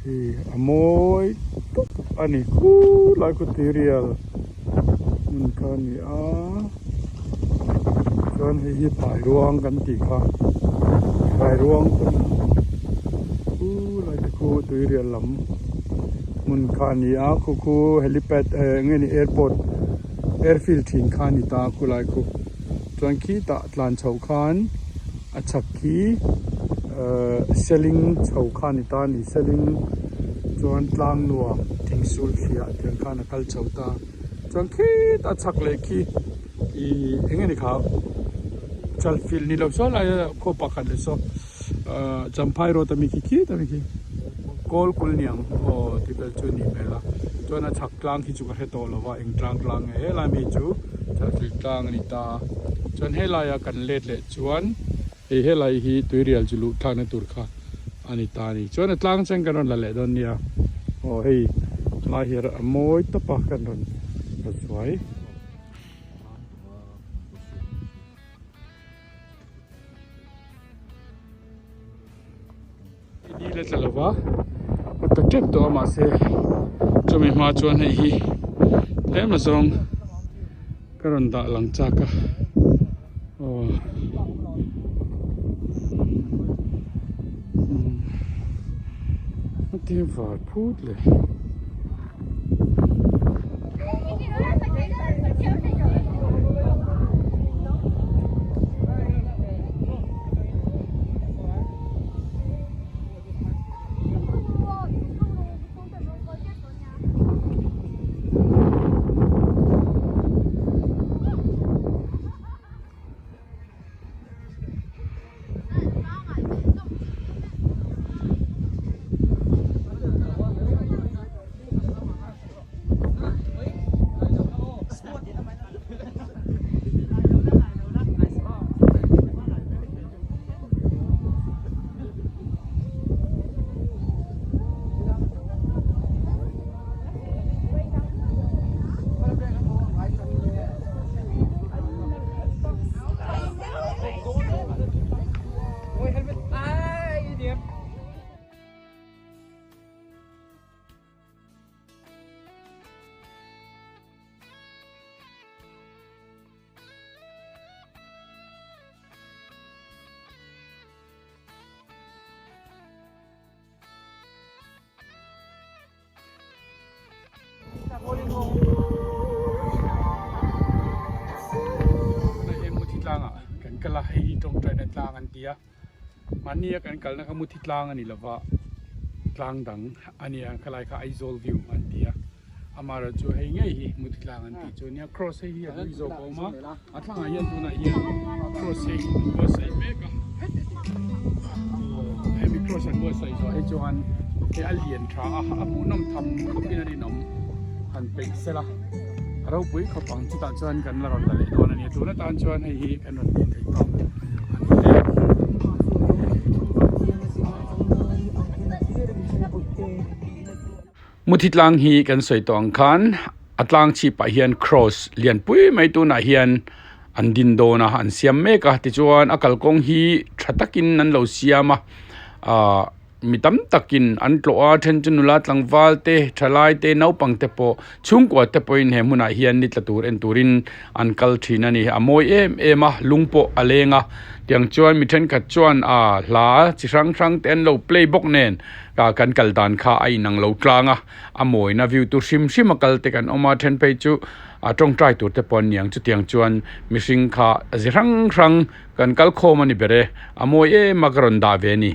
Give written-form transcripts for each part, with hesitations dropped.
Ih a mawi tawp a ni khulai khu tuirial hmun kha a ni a chuan hei hi phairuang kan tih kha phairuang khulai te khu tuirial lam hmun kha a ni a khu khu helipad eh eng nge ni airport airfield thin kha a ni ta khulai khu chuan khitah tlan chhoh khan. A chhak khi ehh seling chho kha a ni ta a ni seling chuan tlang nuam thing sul thliah tiang khan a kal chho ta chuan khitah a chhak leh khi ihh eng nge ni kha chalfilh ni lo saw lai a khaw pakhat leh saw ahh champhai road ami khi khit ami khi kawl kul niang aw ti vel chu a nih hmel a chuan a chhak tlang khi chu ka hre tawh lo va eng tlang tlang nge helai mi chu chalfilh tlang a ni ta a chuan helai a kan let leh. Chuan hei helai hi tuirial chu luh thlakna tur kha a ni ta a ni. Chuan a tlang cheng kan rawn la leh dawn nia. Aw hei lai hi a mawi tawp a kan rawn la zuai. Ni la tla lova a ta tep tawh a mahse chumi hma chuan hei hi tlem azawng ka rawn dah lang chak a aw a ti var phut le. Tunah hian Muthi tlangah kan kal a, hei hi tawngtaina tlang an ti a, mahnia kan kalna kha Muthi tlang a ni lova tlang dang a nia khalai kha Aizawl view an ti a, amaherawh chu hei ngei hi Muthi tlang an tih chu a nia, cross hei hi a hlui zawk a awm a, a thlangah hian tunah hian cross hei an buatsaih mek a, hemi cross an buatsaih zawh hi chuan hei a lian tha a, a hmuhnawm tham khawpin a rinawm han peih sela a ropui khawp ang chutah chuan kan la rawn la leh dawn a ni tun atan chuan hei hi kan rawn tih theih tawk a ni e. Muthi tlang hi kan sawi tawh ang khan a tlang chhipah hian cross lianpui mai tunah hian an din dawn a an siam mek a tichuan a kalkawng hi tha takin an lo siam a ahh mi tam takin an tlawh a then chu nula tlangval te thalai te naupang te pawh chhungkua te pawhin he hmunah hian ni tla tur en turin an kal thin a ni a mawi em em a lung pawh a leng a tiang chuan mi thenkhat chuan ahh hla chi hrang hrang te an lo play bawk nen. Ka kan kal dan kha a inang lo tlang a, a mawina view tur hrim hrim a kal te kan awm a, then phei chu a tawngtai tur te pawh an niang chutiang chuan mihring kha zi hrang hrang kan kal khawm a ni ber e, a mawi em a ka rawn dah ve a ni.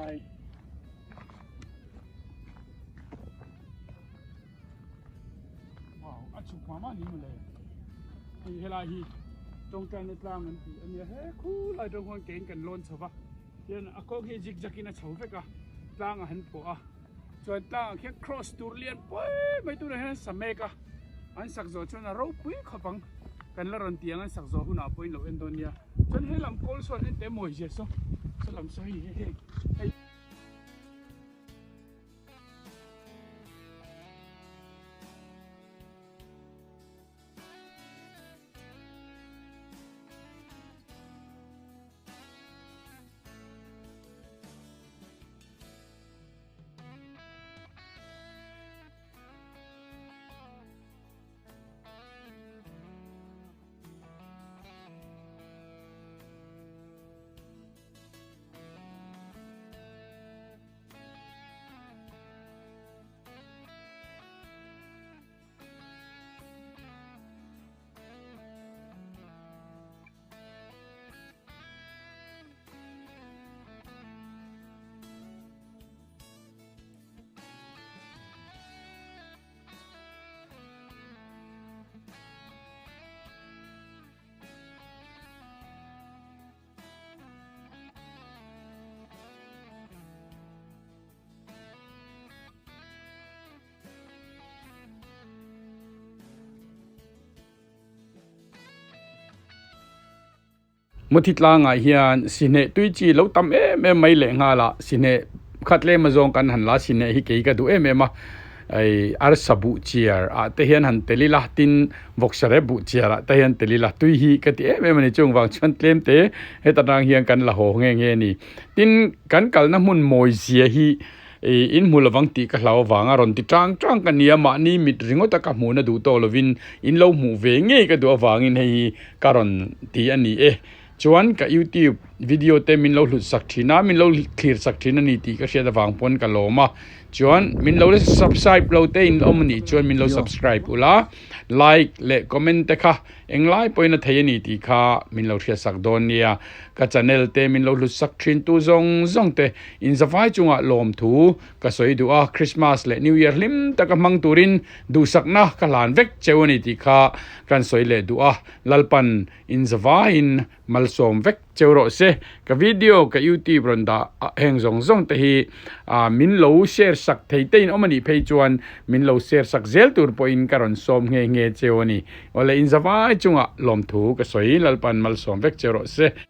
Hi. Wow, a chhuk mah mah ni mawle. Hei helai hi tawngtaina tlang an tih a nia he khulai atang khuan kein kan lawn chho va tian a kawng hi zig zag in a chho vek a tlang a han pawh a chuan tlang ah khian cross tur lian pui mai tunah hian an sa mek a an sak zawh chuan a ropui khawp ang kan la rawn tih ang an sak zawh hunah pawh in lo en dawn nia chuan helam kawl sawn en teh mawi zia saw saw lam saw hei hei hei. Muthi tlangah hian sihneh tui chi lo tam em em mai leh nghal a, sihneh khat lem azawng kan han la sihneh hi kei ka duh em em a, ei arsa buh chiar ah te hian han tel ila tin vawksare buh chiar ah te hian tel ila tui hi ka ti em em a ni chung vang chuan tlem te heta tang hian kan la haw nghe nghe a ni. Tin kan kalna hmun mawi zia hi ih in hmu lovang tih ka hlau avanga rawn ti tang tang ka nia mahni mit ringawt a ka hmuhna duh tawh lovin in lo hmuh ve ngei ka duh avangin hei hi ka rawn ti a ni e. Chuan ka youtube video te min lo hlut sak thin a, min lo thlir sak thin a ni tih ka hriat avang pawn ka lawm a. Chuan min lo subscribe lo te in awm a nih chuan min lo subscribe ula, like leh comment te kha englai pawhin a thei a ni tih kha min lo hriat sak dawn nia. Ka channel te min lo hlut sak thin tu zawng zawng te in zavai chungah lawmthu ka sawi duh a, Christmas leh New Year hlim taka hmang turin duhsakna ka hlan vek cheu a ni tih kha kan sawi leh duh a, Lalpan Inzavaiin malsawm vek cheu rawh se. Ka video ka youtube rawn dah heng zawng zawng te hi min lo share sak thei te in awm a nih phei chuan min lo share sak zel tur pawhin ka rawn sawm nghe nghe cheu a ni. Awle inzavai chungah lawmthu ka sawi Lalpan malsawm vek cheu rawh se.